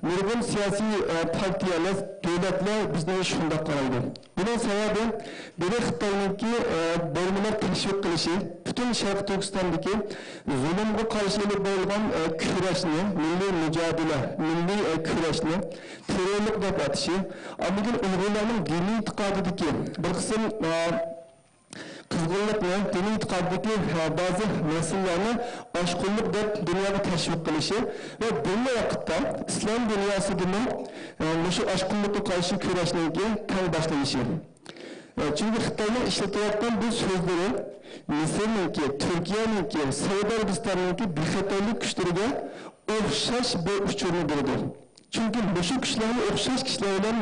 نۇرغۇن سىياسىي، ئە، پارتىيەلەر، دۆلەتلەر بىزنى شۇنداق قارايدۇ. بۇنىڭ سەۋەبى، بىرى خىتاينىڭكى، ئە، بولمىلار تەشۋىق قىلىشى، پۈتۈن شەرقىي تۈركىستاندىكى زۇلۇمغا قارشى ئېلىپ بېرىلغان، ئە، كۈرەشنى، مىللىي مۇجادىلە، مىللىي، ئە، كۈرەشنى تېررورلۇق دەپ ئاتىشى، ئاندىن كېيىن ئۇيغۇرلارنىڭ دىنىي ئېتىقادىدىكى بىر قىسىم، ئە، قىزغىنلىقنى، دىنىي ئېتىقادتىكى، ھە، بەزى مەسىلىلەرنى ئاشقۇنلۇق دەپ دۇنياغا تەشۋىق قىلىشى ۋە بىرلا ۋاقىتتا ئىسلام دۇنياسىدىمۇ، ھە، مۇشۇ ئاشقۇنلۇققا قارشى كۈرەشنىڭكى تەڭ باشلىنىشى. ھە، چۈنكى خىتاينىڭ ئىشلىتىۋاتقان بۇ سۆزلىرى مىسىرنىڭكى، تۈركىيەنىڭكى، سەئۇدى ئەرەبىستاننىڭكى بىخەتەرلىك كۈچلىرىگە ئوخشاش بىر ئۇچۇرنى بېرىدۇ. چۈنكى مۇشۇ كۈچلەرنى ئوخشاش كىشىلەر بىلەن،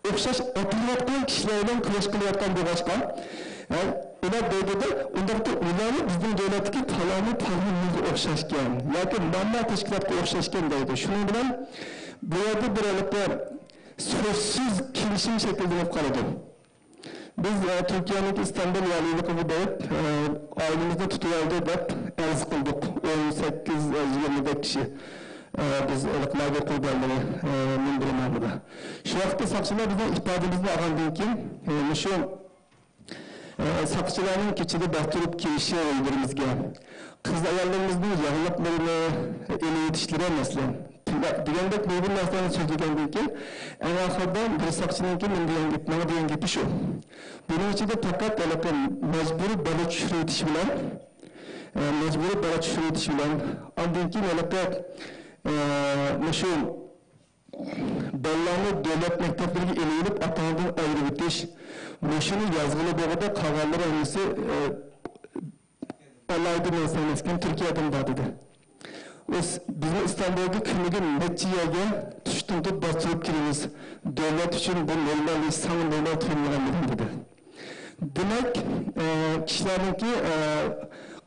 ئوخشاش ئاتىلىۋاتقان كىشىلەر بىلەن كۈرەش قىلىۋاتقان بولغاچقا، ھە، ئۇلار دەيدۇ، ئۇنداقتا ئۇلارمۇ بىزنىڭ دۆلەتتىكى پالانى پالانىغا ئوخشاشكەن ياكى مانا تەشكىلاتقا ئوخشاشكەن دەيدۇ. شۇنىڭ بىلەن بۇ يەردە بىر ھېلىقى سۆزسىز كېلىشىم شەكىللىنىپ قالىدۇ. بىز، ئە، تۈركىيەنىڭكى ئىستانبۇل ۋالىيلىقىغا بېرىپ، ئە، ئائىلىمىزنى تۇتۇۋالدى دەپ ئەرز قىلدۇق. ئون سەككىز، ئە، يىگىرمىدەك كىشى، ئە، بىز لاگېر قۇربانلىرى، ئە، مۇنبىرى نامىدا. شۇ ۋاقىتتا ساقچىلار بىزنىڭ ئىپادىمىزنى ئالغاندىن كېيىن، ئە، مۇشۇ، ئە، ساقچىلارنىڭ كېچىدە باستۇرۇپ كىرىشى ئۆيلىرىمىزگە، قىز-ئاياللىرىمىزنىڭ ياغلىقلىرىنى ئېلىۋېتىشلىرى، مەسىلەن، دېگەندەك نۇرغۇن نەرسىلەرنى سۆزلىگەندىن كېيىن، ئەڭ ئاخىرىدا بىر ساقچىنىڭكى ماڭا دېگەن گېپى، ماڭا دېگەن گېپى شۇ. بۇنىڭ ئىچىدە پەقەت ھېلىقى مەجبۇرىي بالا چۈشۈرۈۋېتىش بىلەن، ئە، مەجبۇرىي بالا چۈشۈرۈۋېتىش بىلەن، ئاندىن كېيىن ھېلىقى، ئە، مۇشۇ بالىلارنى دۆلەت مەكتەپلىرىگە ئېلىۋېلىپ، ئاتا-ئانىدىن ئايرىۋېتىش، مۇشۇنى يازغىلى بولغۇدەك، قالغانلىرى ھەممىسى، ئە، ئالاھىدە نەرسە ئەمەسكەن، تۈركىيەدىن بار دېدى. بىز، بىزمۇ ئىستانبۇلدا كۈنىگە نەچچە يەرگە تۇتۇپ باستۇرۇپ كىرىمىز. دۆلەت ئۈچۈن بۇ نورمال ئىش، ساڭا نورمال تۇيۇلمىغان بىلەن دېدى. دېمەك، ئە، كىشىلەرنىڭكى، ئە،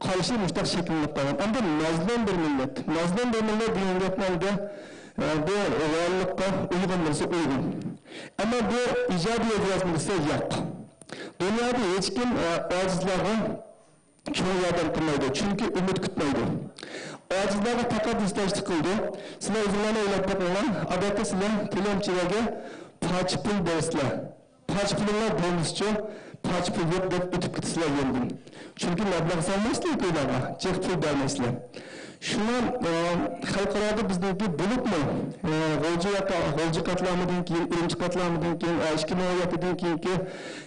قارىشى مۇشۇنداق شەكىللىنىپ قالغان. ئەمدى مەزلۇم بىر مىللەت. مەزلۇم بىر مىللەت دېگەن گەپنى ئەمدى، ئە، بۇ رېئاللىققا ئۇيغۇن دېسە ئۇيغۇن. ئەمما بۇ ئىجابىي يازىۋاتىمىز دېسە ياق. دۇنيادا ھېچكىم، ئە، ئاجىزلارغا چوڭ ياردەم قىلمايدۇ، چۈنكى ئۈمىد كۈتمەيدۇ. ئاجىزلارغا پەقەت ھېسداشلىق قىلىدۇ. سىلەر ئۆزۈڭلارنى ئويلاپ بېقىڭلار، ئادەتتە سىلەر تىلەمچىلەرگە پارچە پۇل بېرىسىلەر. پارچە پۇلۇڭلار بولمىسىچۇ، پارچە پۇل يوق دەپ ئۆتۈپ كېتىسىلەر يەنىدىن. چۈنكى مەبلەغ سالمايسىلەر كويلارغا، جىق پۇل بەرمەيسىلەر. شۇڭا، ئە، خەلقئارادا بىزنىڭكى بولۇپمۇ، ئە، غۇلجا ياقا-، غۇلجا قاتلامىدىن كېيىن، ئۈرۈمچى قاتلامىدىن كېيىن، ئە، ئىككى مىڭ ئون يەتتىدىن كېيىنكى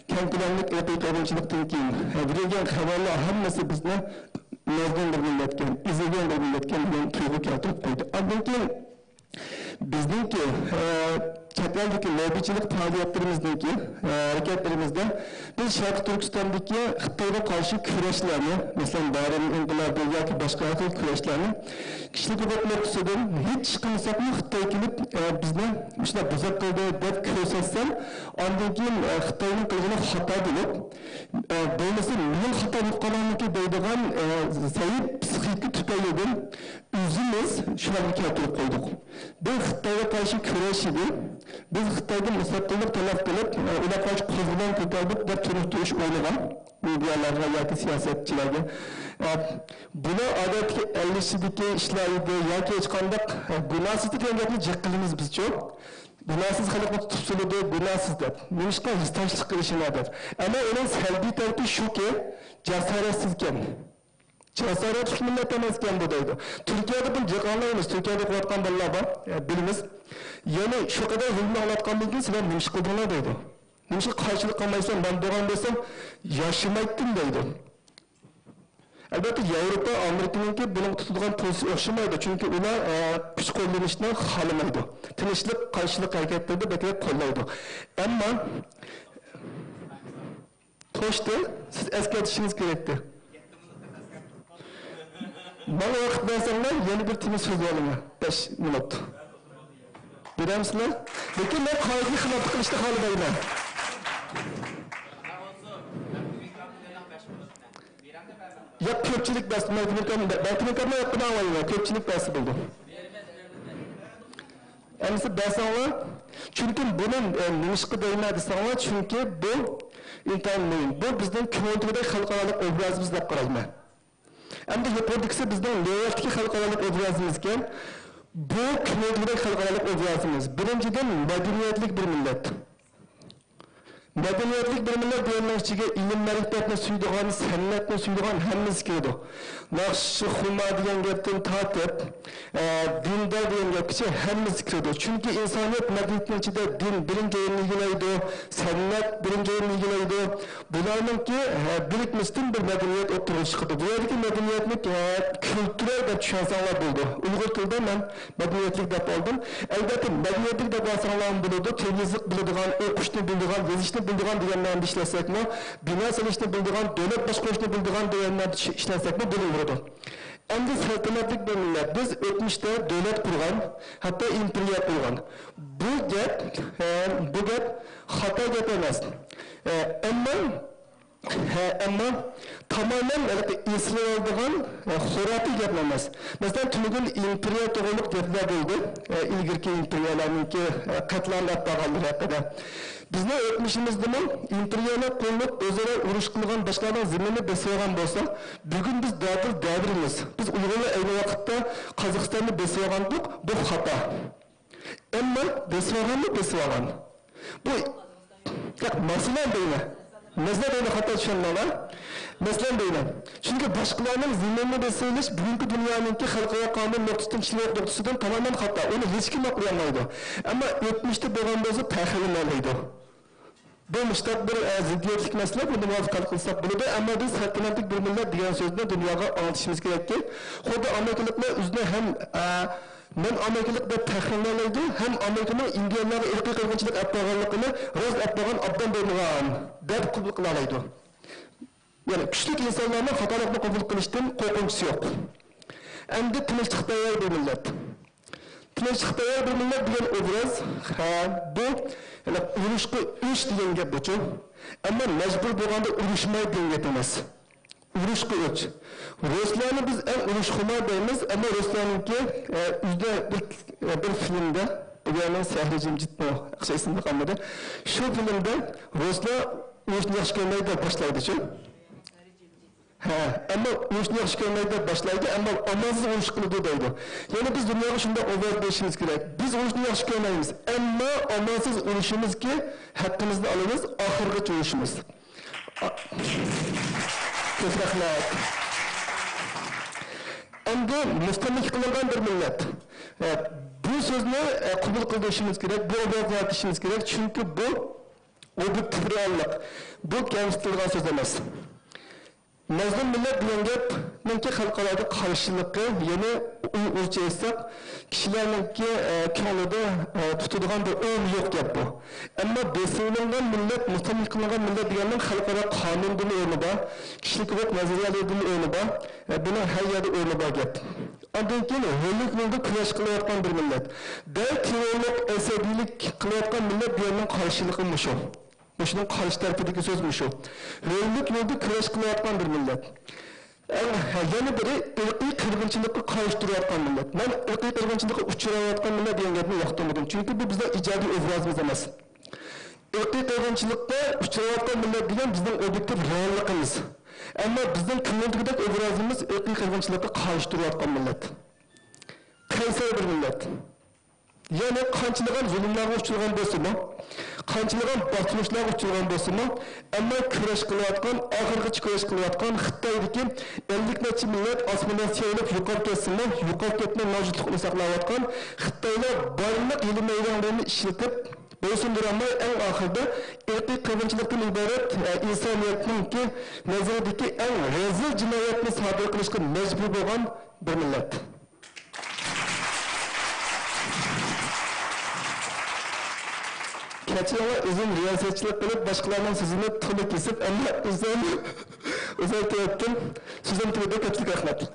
كەڭ كۆلەملىك ئىرقىي قىرغىنچىلىقتىن كېيىن، ئە، بېرىلگەن خەۋەرلەر ھەممىسى بىزنى مەزلۇم بىر مىللەتكەن، ئېزىلگەن بىر مىللەتكەن دېگەن تۇيغۇ كەلتۈرۈپ قويدى. ئاندىن كېيىن بىزنىڭكى، ئە، چەت ئەلدىكى لوببىچىلىق پائالىيەتلىرىمىزنىڭكى، ئە، ھەرىكەتلىرىمىزدە بىز شەرقىي تۈركىستاندىكى خىتايغا قارشى كۈرەشلەرنى، مەسىلەن، بارىن ئىنقىلابى ياكى باشقا ھەر خىل كۈرەشلەرنى كىشىلىك ھوقۇق نۇقتىسىدىن ھېچ ئىش قىلمىساقمۇ خىتاي كېلىپ، ئە، بىزنى مۇشۇنداق بۇزۇق قىلدى دەپ كۆرسەتسە، ئاندىن كېيىن، ئە، خىتاينىڭ قىلغىنى خاتا بولۇپ، ئە، بولمىسا مېنىڭ خاتا بولۇپ قالغانمىكىن دەيدىغان، ئە، زەئىپ پسىخىكا تۈپەيلىدىن ئۆزىمىز شۇلارنى كەلتۈرۈپ قويدۇق. بۇ خىتايغا قارشى كۈرەش ئىدى. بىز خىتايدىن مۇستەقىللىق تەلەپ قىلىپ، ئۇلارغا قارشى قوزغىلاڭ كۆتەرىپ، دەپ تونۇشتۇرۇش ئوينىغان مېدىيالارغا ياكى سىياسەتچىلەرگە. بۇلار ئادەتتىكى ئەللىشىدىكى ئىشلار ئىدى ياكى ھېچقانداق گۇناھسىز دېگەن گەپنى جىق قىلىمىز بىزچۇ. گۇناھسىز خەلقنى تۇتۇپ سولىدى، گۇناھسىز دەپ. نېمىشقا ھېسداشلىق قىلىشىنا دەپ. ئەمما ئۇنىڭ سەلبىي تەرىپى شۇكى، جاسارەتسىزكەن. جاسارەتلىك مىللەت ئەمەسكەن بۇ دەيدۇ. تۈركىيەدە بۇنى جىق ئاڭلايمىز. تۈركىيەدە ئوقۇۋاتقان بالىلار بار، ئە، بىلىمىز. يەنى شۇ قەدەر زۇلۇمنى ئاڭلاتقاندىن كېيىن سىلەر نېمە ئىش قىلدىڭلار دەيدۇ. نېمىشقا قارشىلىق قىلمايسەن؟ مەن بولغان بولسام ياشىمايتتىم دەيدۇ. ئەلۋەتتە، ياۋروپا، ئامېرىكىنىڭكى بۇنىڭغا تۇتىدىغان پوزىتسىيىسى ئوخشىمايدۇ. چۈنكى ئۇلار، ئە، كۈچ قوللىنىشنى خالىمايدۇ. تىنچلىق، قارشىلىق ھەرىكەتلىرىدە بەكرەك قوللايدۇ. ئەمما توشتى، سىز ئەسكەرتىشىڭىز كېرەكتى. ماڭا ۋاقىت بەرسەڭلار، يەنە بىر تېما سۆزلىۋالىمەن. بەش مىنۇت. بېرەمسىلەر؟ لېكىن مەن قائىدىگە خىلاپلىق قىلىشنى خالىمايمەن. ياق، كۆپچىلىك بەرسە، مەن تىلكەم، مەن تىلكەمنى ياققىدە ئاڭلايمەن، كۆپچىلىك بەرسە بولدى. ئەمىسە بەرسەڭلار، چۈنكى بۇنى، ئە، نېمىشقا دەيمەن دېسەڭلار، چۈنكى بۇ ئىنتايىن مۇھىم. بۇ بىزنىڭ كۆڭۈل تۈۋىدەك خەلقئارالىق ئوبرازىمىز دەپ قارايمەن. ئەمدى يۇقىرىدىكىسى بىزنىڭ نۆۋەتتىكى خەلقئارالىق ئوبرازىمىزكەن. بۇ كۆڭۈل تۈۋىدەك خەلقئارالىق ئوبرازىمىز. بىرىنچىدىن، مەدەنىيەتلىك بىر مىللەت. مەدەنىيەتلىك بىر مىللەت دېگەننىڭ ئىچىگە ئىلىم-مەرىپەتنى سۆيىدىغان، سەنئەتنى سۆيىدىغان ھەممىسى كىرىدۇ. ناخشا-خۇما دېگەن گەپتىن تارتىپ، ئە، دىندار دېگەن گەپكىچە ھەممىسى كىرىدۇ. چۈنكى ئىنسانىيەت مەدەنىيىتىنىڭ ئىچىدە دىن بىرىنچى ئورۇننى ئىگىلەيدۇ، سەنئەت بىرىنچى ئورۇننى ئىگىلەيدۇ. بۇلارنىڭكى، ھە، بىرىكمىسىدىن بىر مەدەنىيەت ئوتتۇرىغا چىقىدۇ. بۇ يەردىكى مەدەنىيەتنى، ھە، كۈلتۈرەل دەپ چۈشەنسەڭلار بولىدۇ. ئۇيغۇر تىلىدا مەن مەدەنىيەتلىك دەپ ئالدىم. ئەلۋەتتە، مەدەنىيەتلىك دەپ ئالساڭلارمۇ بولىدۇ. تىل-يېزىق بىلىدىغان، ئوقۇشنى بىلىدىغان، يېزىشنى بىلىدىغان دېگەن مەنىدە ئىشلەتسەكمۇ، بىنا سېلىشنى بىلىدىغان، دۆلەت باشقۇرۇشنى بىلىدىغان دېگەن مەنىدە ئىش-، ئىشلەتسەكمۇ بولۇۋېرىدۇ. ئەمدى سەلتەنەتلىك بىر مىللەت. بىز ئۆتمۈشتە دۆلەت قۇرغان، ھەتتا ئىمپېرىيە قۇرغان. بۇ گەپ، ئە، بۇ گەپ خاتا گەپ ئەمەس. ئە، ئەمما ھە، ئەمما تامامەن ھېلىقى ئېسىلىۋالىدىغان، ئە، خۇراپىي گەپمۇ ئەمەس. مەسىلەن، تۈنۈگۈن ئىمپېرىيە توغرۇلۇق گەپلەر بولدى، ئە، ئىلگىرىكى ئىمپېرىيەلەرنىڭكى، ئە، قەتلىئام ئەپ بارغانلىرى ھەققىدە. بىزنىڭ ئۆتمۈشىمىزدىمۇ ئىمپېرىيەلەر قۇرۇلۇپ، ئۆزئارا ئۇرۇش قىلغان، باشقىلارنىڭ زېمىنىنى بېسىۋالغان بولسا، بۈگۈن بىز دادىل دەۋرىمىز. بىز ئۇيغۇرلار ئەينى ۋاقىتتا قازاقىستاننى بېسىۋالغانتۇق، بۇ خاتا. ئەمما بېسىۋالغانمۇ بېسىۋالغان. بۇ، ياق، مەسىلەن دەيمەن. مەسىلەن دەيمەن، خاتا چۈشەنمەڭلار. مەسىلەن دەيمەن. چۈنكى باشقىلارنىڭ زېمىنىنى بېسىۋېلىش بۈگۈنكى دۇنيانىڭكى خەلقئارا قانۇن نۇقتىسىدىن، كىشىلىك ھوقۇق نۇقتىسىدىن تامامەن خاتا. ئۇنى ھېچكىم ماقۇللىيالمايدۇ. ئەمما ئۆتمۈشتە بولغان بولسا پەخىرلىنەلەيدۇ. بۇ مۇشتاق بىر، ئە، زىددىيەتلىك مەسىلە، بۇنى مۇۋاپىق ھەل قىلساق بولىدۇ. ئەمما بىز سەلتەنەتلىك بىر مىللەت دېگەن سۆزنى دۇنياغا ئاڭلىتىشىمىز كېرەككى، خۇددى ئامېرىكىلىقلار ئۆزىنى ھەم، ئە، مەن ئامېرىكىلىق دەپ پەخىرلىنەلەيدۇ، ھەم ئامېرىكىنىڭ ئىندىيەلەرگە ئىرقىي قىرغىنچىلىق ئەپ بارغانلىقىنى راست ئەپ بارغان ئابدان بولمىغان دەپ قوبۇل قىلالايدۇ. يەنى كۈچلۈك ئىنسانلارنىڭ خاتالىقنى قوبۇل قىلىشتىن قورقۇنچىسى يوق. ئەمدى تىنچلىق تەۋەر بىر مىللەت. تىنچلىق تەۋەر بىر مىللەت دېگەن ئوبراز، ھە، بۇ، يەنى ئۇرۇشقا ئۆچ دېگەن گەپ بۇچۇ. ئەمما مەجبۇر بولغاندا ئۇرۇشماي دېگەن گەپ ئەمەس. ئۇرۇشقا ئۆچ. رۇسلارنى بىز ئەڭ ئۇرۇشخۇمار دەيمىز، ئەمما رۇسلارنىڭكى، ئە، ئۆزىدە بىر، بىر فىلىمدە، بۇ يەرنىڭ سەھرى جىمجىتمۇ، ياخشى ئېسىمدە قالمىدى. شۇ فىلىمدە رۇسلار ئۇرۇشنى ياخشى كۆرمەيدۇ دەپ باشلايدۇچۇ. ھە، ئەمما ئۇرۇشنى ياخشى كۆرمەيدۇ دەپ باشلايدۇ، ئەمما ئامالسىز ئۇرۇش قىلىدۇ دەيدۇ. يەنى بىز دۇنياغا شۇنداق ئوبراز بېرىشىمىز كېرەك. بىز ئۇرۇشنى ياخشى كۆرمەيمىز، ئەمما ئامالسىز ئۇرۇشىمىزكى، ھەققىمىزنى ئالىمىز، ئاخىرغىچە ئۇرۇشىمىز. ئا-، كۆپ رەھمەت. ئەمدى مۇستەملىكە قىلىنغان بىر مىللەت. ئە، بۇ سۆزنى، ئە، قوبۇل قىلىشىمىز كېرەك، بۇ ئوبرازنى يارىتىشىمىز كېرەك، چۈنكى بۇ ئوبيېكتىپ رېئاللىق. بۇ كەمسىتىلىدىغان سۆز ئەمەس. مەزلۇم مىللەت دېگەن گەپنىڭكى خەلقئارادا قارشىلىقى، يەنى ئۇيغۇرچە ئېيتساق، كىشىلەرنىڭكى، ئە، كۆڭلىدە، ئە، تۇتىدىغان بىر ئورنى يوق گەپ بۇ. ئەمما بېسىۋېلىنغان مىللەت، مۇستەملىكە قىلىنغان مىللەت دېگەننىڭ خەلقئارا قانۇنىدىمۇ ئورنى بار، كىشىلىك ھوقۇق نەزەرىيەلىرىدىمۇ ئورنى بار، ئە، بۇنىڭ ھەر يەردە ئورنى بار گەپ. ئاندىن كېيىن ھۆرلۈك يولىدا كۈرەش قىلىۋاتقان بىر مىللەت. دەل تېررورلۇق، ئەسەبىيلىك قىلىۋاتقان مىللەت دېگەننىڭ قارشىلىقى مۇشۇ. مۇشۇنىڭ قارشى تەرىپىدىكى سۆز مۇشۇ. ھۆرلۈك يولىدا كۈرەش قىلىۋاتقان بىر مىللەت. ئەڭ، يەنە بىرى ئىرقىي قىرغىنچىلىققا قارشى تۇرۇۋاتقان مىللەت. مەن ئىرقىي قىرغىنچىلىققا ئۇچراۋاتقان مىللەت دېگەن گەپنى ياقتۇرمىدىم. چۈنكى بۇ بىزنىڭ ئىجادىي ئوبرازىمىز ئەمەس. ئىرقىي قىرغىنچىلىققا ئۇچراۋاتقان مىللەت دېگەن بىزنىڭ ئوبيېكتىپ رېئاللىقىمىز. ئەمما بىزنىڭ كۆڭۈلدىكىدەك ئوبرازىمىز ئىرقىي قىرغىنچىلىققا قارشى تۇرۇۋاتقان مىللەت. قەيسەر بىر مىللەت. يەنى قانچىلىغان زۇلۇملارغا ئۇچرىغان بولسىمۇ، قانچىلىغان باستۇرۇشلارغا ئۇچرىغان بولسىمۇ، ئەمما كۈرەش قىلىۋاتقان، ئاخىرغىچە كۈرەش قىلىۋاتقان خىتايدىكى ئەللىك نەچچە مىللەت ئاسماندىن سىيرىلىپ يوقاپ كەتسىمۇ، يوقاپ كەتمەي مەۋجۇتلۇقىنى ساقلاۋاتقان خىتايلار بارلىق ھىيلە-مەيدانلىرىنى ئىشلىتىپ، بويسۇندۇرالماي، ئەڭ ئاخىرىدا ئىرقىي قىرغىنچىلىقتىن ئىبارەت، ئە، ئىنسانىيەتنىڭكى نەزىرىدىكى ئەڭ رەزىل جىنايەتنى سادىر قىلىشقا مەجبۇر بولغان بىر مىللەت. كەچۈرۈڭلار، ئۆزۈم رىياسەتچىلىك قىلىپ، باشقىلارنىڭ سۆزىنى تولا كېسىپ، ئەمما ئۆزۈم ئۇزارتىۋەتتىم. سۆزۈم تۈگىدى، كۆپچىلىك رەھمەت.